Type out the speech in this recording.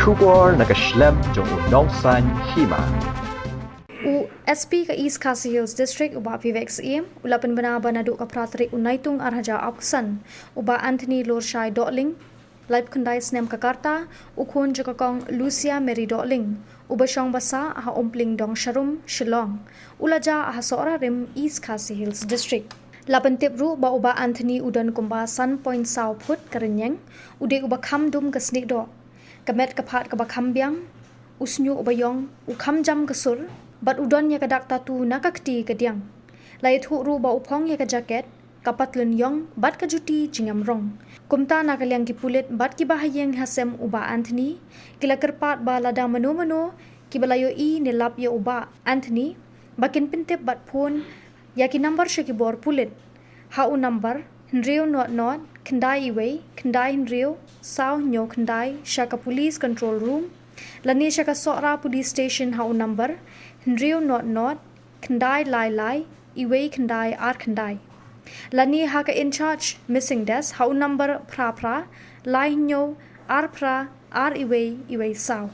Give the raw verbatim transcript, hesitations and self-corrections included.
Khubor na ka shlem jong u nongsan hima. U S P ka East Khasi Hills District, u Bah Vivek Syiem, u la pynbna ba naduh ka phra tarik u Naitung arhajar arphew san, u Bah Anthony Lorshai Dohling, laiphew khyndai snem ka rta, u khun jong ka Kong Lucia Mary Dohling, uba shong basa ha Umpling Dongsharum, Shillong, u la jah ha Sohra Rim, East Khasi Hills District. La pyntip ruh ba u Bah Anthony u don kumba san point saw phut ka rynieng, u dei uba kham dum ka snieh doh. Ka met ka phad kaba kham biang, u shñiuh uba ïong, u kham jam ka sur, bad u don ïa ka dak tattoo na ka kti ka diang. La ïathuh ruh ba u phong ïa ka jaket, ka patlun ïong, bad ka juti jingïamrong. Kumta na ka liang ki pulit bad kiba ha ïing ha sem u Bah Anthony, ki la kyrpad ba lada mano mano kiba la ïohi ne lap ïa u Bah Anthony, ba kin pyntip bad phone ïa ki number sha ki bor pulit, ha u number hynriew nod nod khyndai wei khyndai hynriew saw hynñiew khyndai sha ka Police Control Room, lane sha ka Sohra Police Station ha u number hynriew nod nod khyndai lai lai wei khyndai ar khyndai, lane ha ka In-Charge Missing Desk ha u number phra phra lai hynñiew ar phra ar wei wei saw.